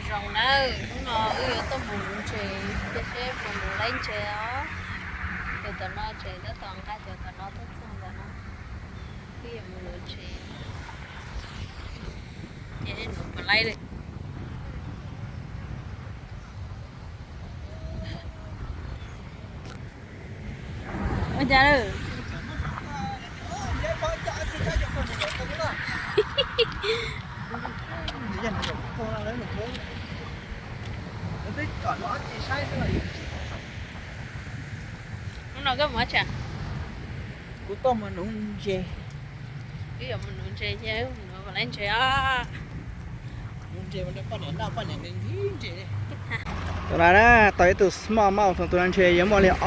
Zoo na, hnub no wb yuav tuaj mus nuv ntses, cia seb puas nuv laib ntses os. Cov tom no tseem tab tom nqa cov tom no tuaj txog ntawm no, wb yuav mus nuv ntses, cia seb nuv puas laib li. Ua cas lawm? Hnub no koj mus tsev? Kuv tuaj mus nuv ntses. Wb yuav mus nuv ntses, mus nuv puas laib ntses os. Tus no na, tau ib tug small mouth, tus no ntshe yuav muaj li ob,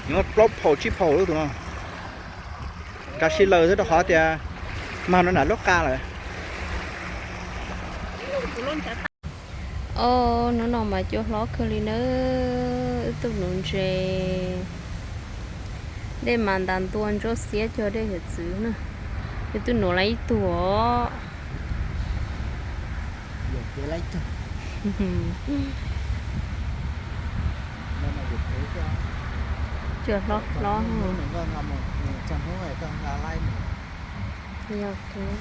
yuav muaj plaub phaum tsib phaum lub tus no. Nrad sib laws xwb rau qhov tias mag no nram lub qa lawm. Os, hnub no mas cua hlob kawg li nawb, wb tuaj nuv ntses. Dej mas ntas ntua ntsuab xiab cuag dej hiav txwv na. Wb twb nuv lawm ib tug os. Cua hlob hlob. Yog kawg.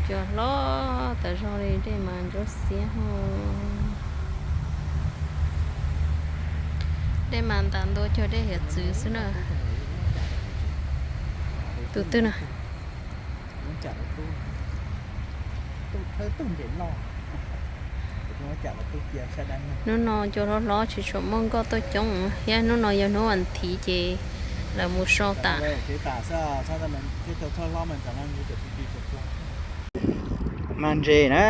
Cua hlob tas zog li, dej mas ntsuab xiab. Dej mas ntas ntua cuag dej hiav txwv xwb na. Tus twg na? Hnub no cua hlob hlob tsis tshua muaj nkoj tuaj coob thiab, hnub no yog hnub vas thiv ces lawv mus so tas. Mag ntses na,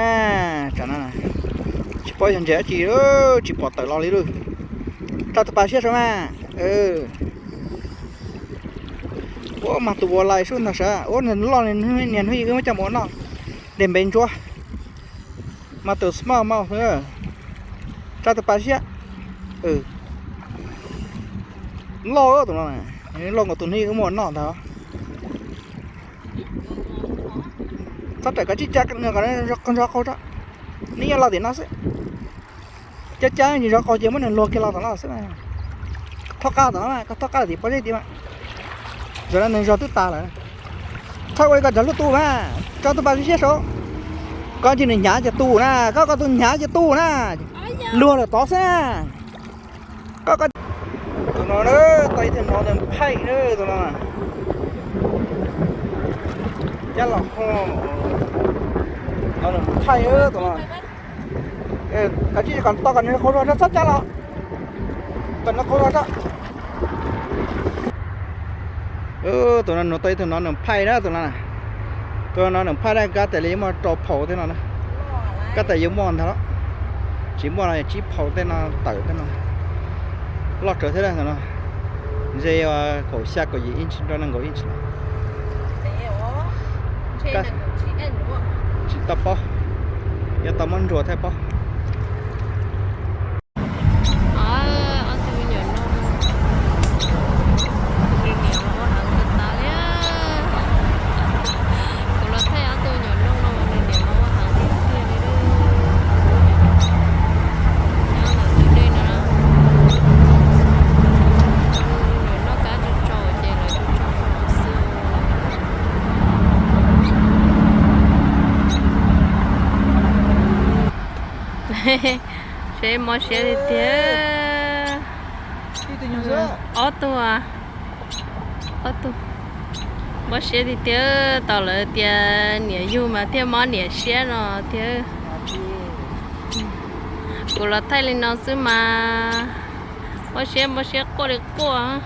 tsam no tsis paub yog ntses dab tsi, tsis pom tawm los li lauj. Tso tus pas siab saud mas. Ua mas tus ua lais sub ntag sav, ua nws loj li niag hnub ib wb muab coj mus ua noj. Dej npe ntsuab. Mas tus small mouth, tso tus pas siab. Loj tus no, loj nkaus tus hnub ib wb muab ua noj ntag. Txhob rawm koj tsib ca, kom nws zov qaug tso. Nws yeej los tim no xwb. Cab cab tsis zov qaug ces muab nws luag kiag los tom no xwb. Thoj qab tom no, koj thoj qab tim pob zeb tid mas. Zaum no nws zog twb tas lawm. Txhob ua li koj cov hlub tu mas, tso tus pas siab saud. Koj cia nws hnyav ces tu na, koj, koj tus hnyav ces tu na. Luag lawm tod xwb na. Koj, koj, tus no na, tau ib tug no nws phaij na tus no. Cab los ho, no nws phaij tus no. Kav tsij kom tau kom nws qaug zog tso, txhob cab los. Kom nws qaug zog tso. Tus no nws tau ib tug no nws phaij na tus no. Tus no nws phaij na, kab tes li yuav muaj rau phaum tej no na. Kab tes yuav muaj ntag los. Tsis muaj los tsib phaum tej no tawm tej no. Loj tsawv thiab tus no. Ntshe kaum xya kaum yim inch rau nees nkaum inch. Tsis tau paub, yuav tau muab ntsuas thiaj paub. Ob tug me nyuam no, nws niam los ua heev tas tas li. Kuv los thaij ob tug me nyuam no, nws niam los ua heev tiag tiag li. Nyob ntawm tus dej no, nws noj kab tsaus tsaus ces lawv tsaug zog xwb. Seb mob siab tiag tiag. Ob tug, ob tug. Mob siab tiag tiag, tau lawv tias niam yug mas thiaj mob niam siab no tiag. Kuv los thaij li no xwb mas mob siab, mob siab quaj li quaj.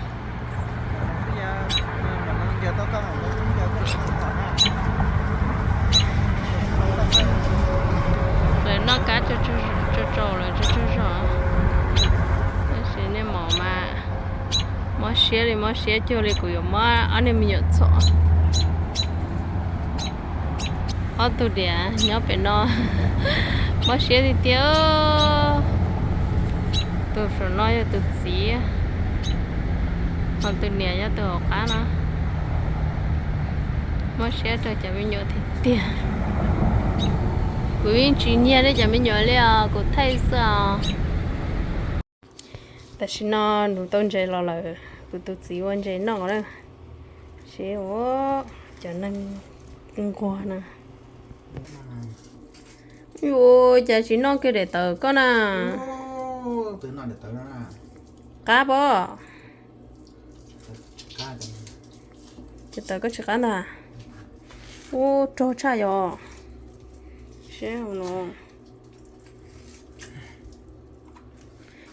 Lawv noj kab tsaug tsaus lawv tsaug tsaug zog. Tab sis niag maum mas mob siab li mob siab cuag li kuv yuav muab ob niag me nyuam txhom. Ob tug diam nyob pem no mob siab tiag tiag. Tus saum no yog tus txiv, ho tus niam yog tus hauv qab no. Mob siab rau cov me nyuam tiag tiag. Kuv yeej tsis nyiag nej cov me nyuam li os, kuv thaij xwb os. Tam sim no nuv tau ntses los lawm, kuv tus txiv ua ntses noj na. Seb ua cov neeg nquag na. Yuav cas tsis noj kiag daim tawv koj na? Qab pob. Ces tawv koj tsis qab ntag. Ub, rog tshaj yom. Seb no.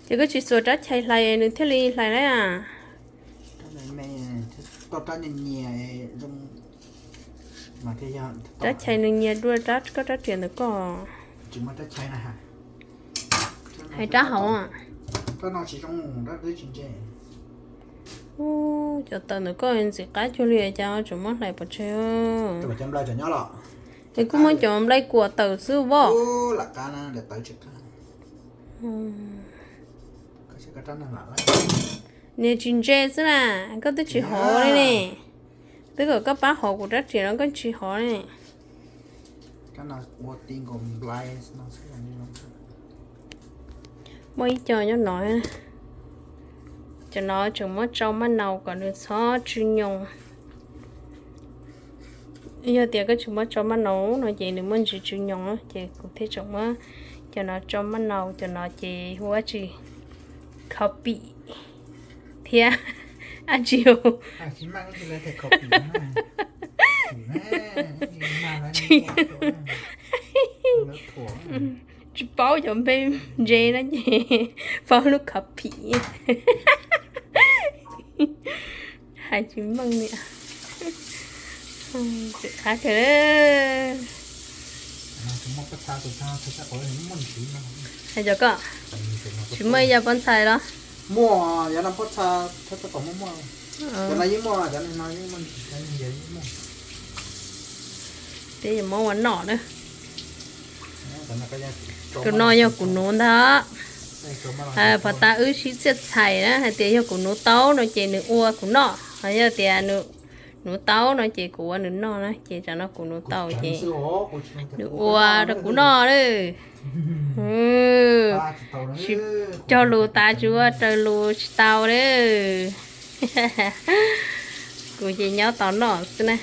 Ces koj tsis xuas rab chais hlais nws thiaj li hlais na? Rab chais nws nyias dua koj rab riam ntawm koj. Hais rab hauv. Ub, cov tawv ntawm koj ntxim qab cuag li cas tseem muab hlais pov tseg. Es kuj muab cov nplai kuam tawm xwb voj. Niag tsis ntse xwb na, koj twb tsis hov li ne. Twb kom koj pab hov kuv rab riam no koj tsis hov li. Muaj ib co nyob no. Cov no tseem muab tsau maj nau kom nws txhob tsw nyoos. Yog tias koj tsis muab tsau maj nau no ces nws muaj ntsis tsw nyoos, ces kuv thiaj tseem muab cov no tsau maj nau, cov no ces hu ua dab tsi, kho pim thiab dab tsi. Tsis paub cov npe ntse no ces paub lub kho pim. Hais tsis meej li. Tsis qab kawg. Hais cov koj, tsis muaj ib yam pob ntxhais los? Peb yuav muab ua noj na. Tus no yog kuv nuv ntag. Pov tas wb sib txiaj txhais na, hais tias yog kuv nuv tau no ces nws ua kuv noj, ho yog tias nws nuv tau no ces kuv ua nws noj na, ces tsam no kuv nuv tau ces nws ua rau kuv noj lawm. Cog lus tas tsis ua raws lus tsis tau lawm. Kuv ces nyob tos noj xwb na.